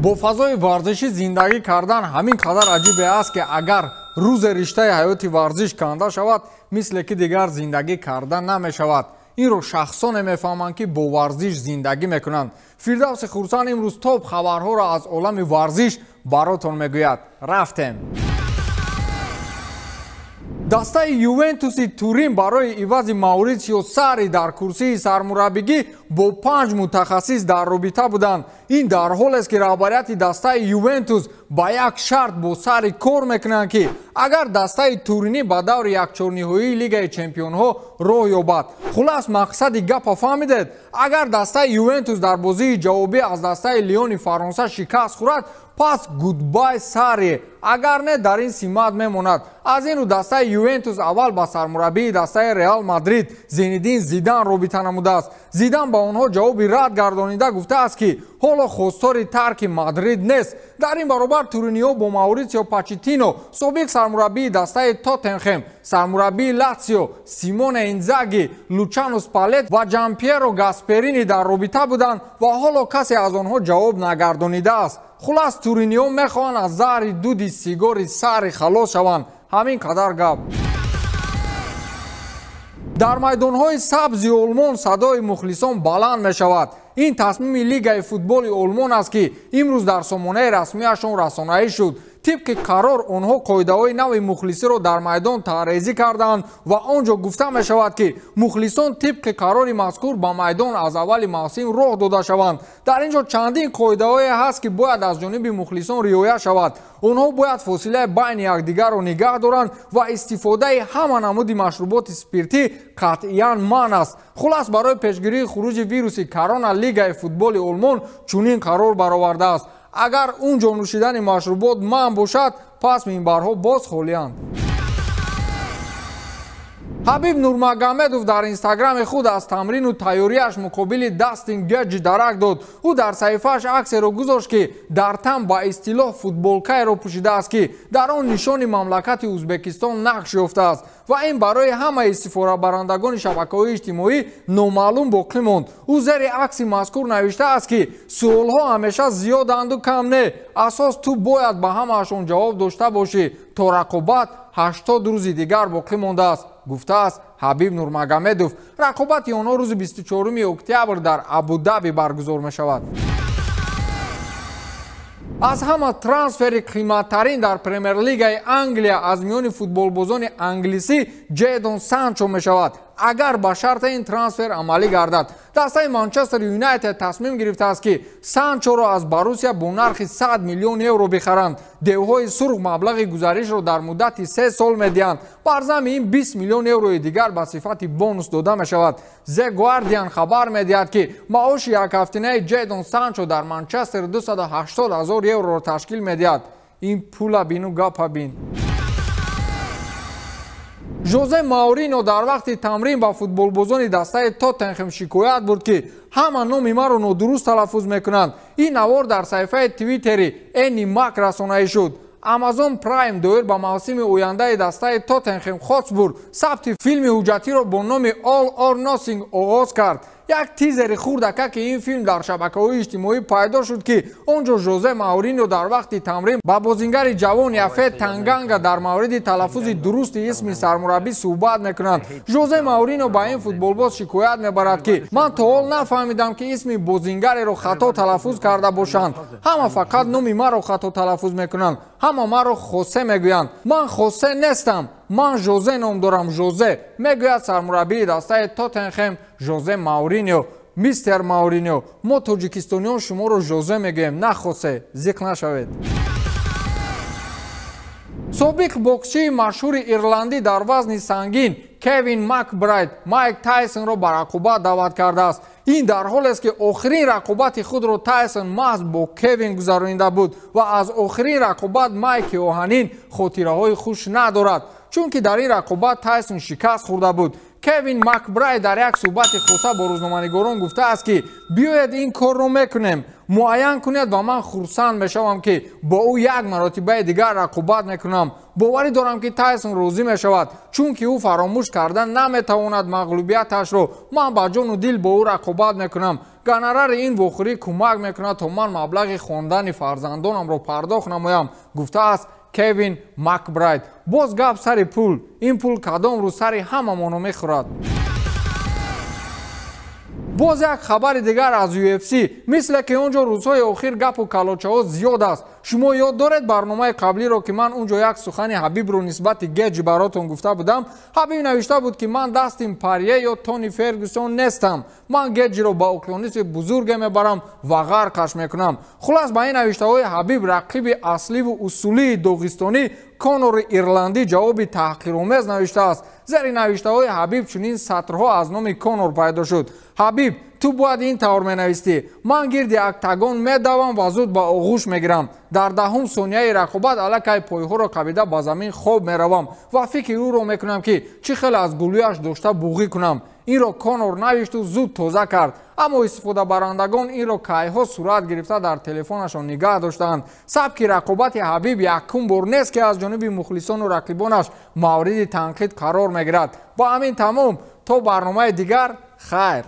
Бо фазои варзишӣ зиндагӣ кардан ҳамин қадар аҷибе аст, ки агар рӯзе риштаи ҳаёти варзиш канда шавад, мисле ки дигар зиндагӣ карда намешавад. Инро шахсоне мефаҳманд, ки бо варзиш зиндагӣ мекунанд. Фирдавси Хурсанд имрӯз топ хабарҳоро аз олами варзиш баротон мегӯяд. Рафтем. Дастаи Ювентуси Турин барои ивази Мауритсио Сарри дар курсии сармураббигӣ бо 5 мутахассис дар робита буданд. Ин дар ҳолест, ки раҳбарияти дастаи Ювентус ба як шарт бо Сарри кор мекунанд, ки агар дастаи Туринӣ ба даври якчорниҳоии Лигаи чемпионҳо роҳ ёбад. Хулас, мақсади гапа фаҳмидед? Агар дастаи Ювентус дар бозии ҷавобӣ аз дастаи Лиони Фаронса шикаст хӯрад, пас goodbye Сарри, агар не, дар ин симат мемонад. Аз ин рӯ дастаи Ювентус аввал ба сармураббии дастаи Реал Мадрид Зинедин Зидан робита намудааст. Зидан ба онҳо ҷавоби рад гардонида гуфтааст, ки ҳоло хостори тарки Мадрид нест. Дар ин баробар туриниҳо бо Мауритсио Почеттино, собиқ сармураббии дастаи Тоттенхем, сармураббии Латсио Симоне Инзаги, Лучано Спалет ва Ҷанпьеро Гасперини дар робита буданд ва ҳоло касе аз онҳо ҷавоб нагардонидааст. Хулас, туриниҳо мехоҳанд аз заҳри дуди сигори Сарри халос шаванд. Ҳамин қадар гап. Дар майдонҳои сабзи Олмон садои мухлисон баланд мешавад. Ин тасмими Лигаи футболи Олмон аст, ки имрӯз дар сомонаи расмияшон расонаӣ шуд. Тибқи қарор онҳо қоидаҳои нави мухлисиро дар майдон таърезӣ карданд ва он ҷо гуфта мешавад, ки мухлисон тибқи қарори мазкур ба майдон аз аввали мавсим роҳ дода шаванд. Дар ин ҷо чандин қоидаҳое ҳаст, ки бояд аз ҷониби мухлисон риоя шавад. Онҳо бояд фосилаи байни якдигарро нигаҳ доранд ва истифодаи ҳама намуди машруботи спиртӣ қатъиян манъ аст. Хулас, барои пешгирии хуруҷи вируси корона Лигаи футболи Олмон чунин қарор баровардааст. Агар он ҷо нӯшидани машрубот манъ бошад, пас минбарҳо боз холианд. Ҳабиб Нурмагомедов дар инстаграми худ аз тамрину тайёрияш муқобили Дастин Геҷи дарак дод. Ӯ дар саҳифааш аксеро гузошт, ки дар тан ба истилоҳ футболкаеро пӯшидааст, ки дар он нишони мамлакати Ӯзбекистон нақш ёфтааст ва ин барои ҳамаи истифодабарандагони шабакаҳои иҷтимоӣ номаълум боқӣ монд. Ӯ зери акси мазкур навиштааст, ки суолҳо ҳамеша зиёданду кам не, асос ту бояд ба ҳамаашон ҷавоб дошта бошӣ. То рақобат 80 рӯзи дигар боқӣ мондааст, гуфтааст Ҳабиб Нурмагомедов. Рақобати онҳо рӯзи 24 октябр дар Абудаби баргузор мешавад. Аз ҳама трансфери қиматтарин дар Премер-лигаи Англия аз миёни футболбозони англисӣ Ҷедон Санчо мешавад, агар ба шарти ин трансфер амалӣ гардад. Дастаи Манчестер Юнайтед тасмим гирифтааст, ки Санчоро аз Боруссия бо нархи 100 миллион евро бихаранд. Девҳои сурх маблағи гузаришро дар муддати 3 сол медиҳанд. Бар зами ин 20 миллион еврои дигар ба сифати бонус дода мешавад. The Guardian хабар медиҳад, ки маоши якҳафтинаи Ҷедон Санчо дар Манчестер 280 ҳазор евроро ташкил медиҳад. Ин пула бину гапа бин. Жозе Маурино дар вақти тамрин ба футболбозони дастаи Тоттенхем шикоят бурд, ки ҳама номи маро нодуруст талаффуз мекунанд. Ин навор дар саҳифаи твиттери Энни Мак расонаӣ шуд. Amazon Prime доир ба мавсими ояндаи дастаи Тоттенхем Хотспур сабти филми ҳуҷҷатиро бо номи All or Nothing оғоз кард. Як тизери хурдака, ки ин филм дар шабакаҳои иҷтимоӣ пайдо шуд, ки он ҷо Жозе Маурино дар вақти тамрин ба бозингари ҷавон Яфет Танганга дар мавриди талаффузи дурусти исми сармураббӣ суҳбат мекунанд. Жозе Маурино ба ин футболбоз шикоят мебарад, ки ман то ҳол нафаҳмидам, ки исми бозингареро хато талаффуз карда бошанд. Ҳама фақат номи маро хато талаффуз мекунанд. Ҳама маро Хосе мегӯянд. Ман Хосе нестам, ман Жозе ном дорам, Жозе, мегӯяд сармураббии дастаи Тоттенхем Жозе Маурино. Мистер Маурино, мо тоҷикистониён шуморо Жозе мегӯем, на Хосе, зиқ нашавед. Собиқ боксчии машҳури ирландӣ дар вазни сангин Кевин Макбрайд Майк Тайсонро ба рақобат даъват кардааст. Ин дар ҳолест, ки охирин рақобати худро Тайсон маҳз бо Кевин гузаронида буд ва аз охирин рақобат Майки оҳанин хотираҳои хуш надорад, чунки дар ин рақобат Тайсон шикаст хӯрда буд. Кевин Макбрайд дар як суҳбати хоса бо рӯзноманигорон гуфтааст, ки биёед ин корро мекунем, муайян кунед ва ман хурсанд мешавам, ки бо ӯ як маротибаи дигар рақобат мекунам. Боварӣ дорам, ки Тайсон розӣ мешавад, чунки ӯ фаромӯш карда наметавонад мағлубияташро. Ман ба ҷону дил бо ӯ рақобат мекунам. Гонорари ин вохӯрӣ кӯмак мекунад, то ман маблағи хондани фарзандонамро пардохт намоям, гуфтааст Кевин Макбрайд. Боз гап сари пул. Ин пул кадом рӯз сари ҳамамоно мехӯрад? Боз як хабари дигар аз UFC. Мисле ки он ҷо рӯзҳои охир гапу калочаҳо зиёд аст. Шумо ёд доред барномаи қаблиро, ки ман он ҷо як сухани Ҳабибро нисбати Геҷи баротон гуфта будам? Ҳабиб навишта буд, ки ман Дастин Парье ё Тони Фергюсон нестам, ман Геҷиро ба уқёнуси бузурге мебарам ва ғарқаш мекунам. Хулас, ба ин навиштаҳои Ҳабиб рақиби асливу усулии доғистонӣ Конори ирландӣ ҷавоби таҳқиромез навиштааст. Зери навиштаҳои Ҳабиб чунин сатрҳо аз номи Конор пайдо шуд: «Ҳабиб, ту бояд ин тавр менавистӣ: ман гирди октагон медавам ва зуд ба оғӯш мегирам. Дар 10-ум сонияи рақобат аллакай пойҳоро қабида ба замин хоб меравам ва фикри ӯро мекунам, ки чӣ хел аз гулӯяш дошта буғӣ кунам». Инро Конор навишту зуд тоза кард, аммо истифодабарандагон инро кайҳо сурат гирифта дар телефонашон нигаҳ доштаанд. Сабки рақобати Ҳабиб якум бор нест, ки аз ҷониби мухлисону рақибонаш мавриди танқид қарор мегирад. Ба ҳамин тамом, то барномаи дигар, хайр.